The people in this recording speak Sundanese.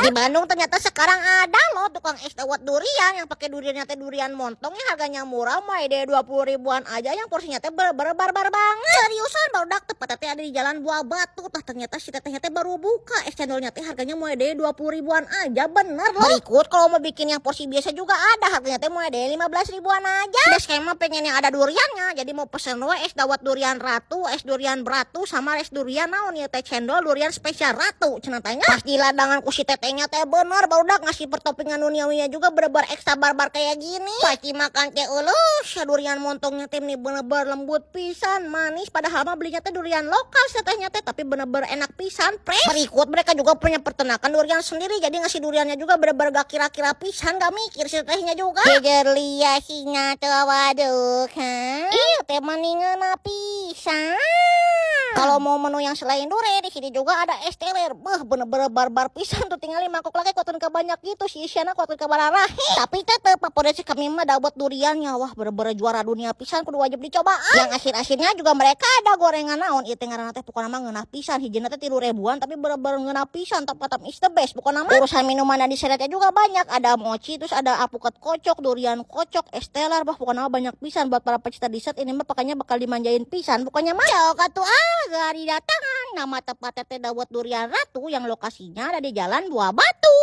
Di Bandung ternyata sekarang ada loh tukang es dawet durian yang pakai duriannya teh durian montong yang harganya murah, mulai dari 20 ribuan aja, yang porsinya teh bener-bener barbar banget. Seriusan, barudak, tepatnya teh ada di Jalan Buah Batu. Tah, ternyata si tetehnya teh baru buka. Es cendolnya teh harganya mulai dari 20 ribuan aja, bener loh. Berikut kalau mau bikin yang porsi biasa juga ada, harganya teh mulai dari 15 ribuan aja. Udah, saya mah pengen yang ada duriannya, jadi mau pesen we es dawet durian ratu, es durian bratu, sama es durian naon ya teh, cendol durian spesial ratu cenah teh nya. Pas di ladangan ku si tetehnya teh bener, barudak, ngasih pertopingan duniawinya juga bener-bener ekstra barbar kayak gini. Pasti makan teh euleuh ya, durian montongnya teh nih bener-bener lembut pisan, manis, padahal mah belinya teh durian lokal si tetehnya teh, tapi bener-bener enak pisan, fresh. Berikut mereka juga punya peternakan durian sendiri, jadi ngasih duriannya juga bener-bener gak kira-kira pisan, gak mikir si tetehnya juga. Jejer lia singa teu waduk, ha? Iya teh mendingan pisan. Kalau mau menu yang selain durian, di sini juga ada es teler. Beuh, bener-bener barbar pisan tuh, tinggal mangkok lagi kuatun ke banyak gitu si isiana kuatun ke bararahi. Tapi tetep favorit si kami mah dawet duriannya. Wah, bener-bener juara dunia pisan, kudu wajib dicoba. Yang akhir-akhirnya juga mereka ada gorengan naon ieu teh ngaranna teh, pokokna mah ngeunah pisan. Hijina teh 3 ribuan, tapi bener-bener ngeunah pisan, top top is the best. Pokokna mah urusan minuman dan dessertnya juga banyak. Ada mochi, terus ada alpukat kocok, durian kocok, es teler, bah, pokoknya mah banyak pisan buat para pecinta dessert ini mah, pokoknya bakal dimanjain pisan. Pokoknya mah sok atuh ah gari datangan. Nama tepatnya teh Dawet Durian Ratu yang lokasinya ada di Jalan Buah Batu.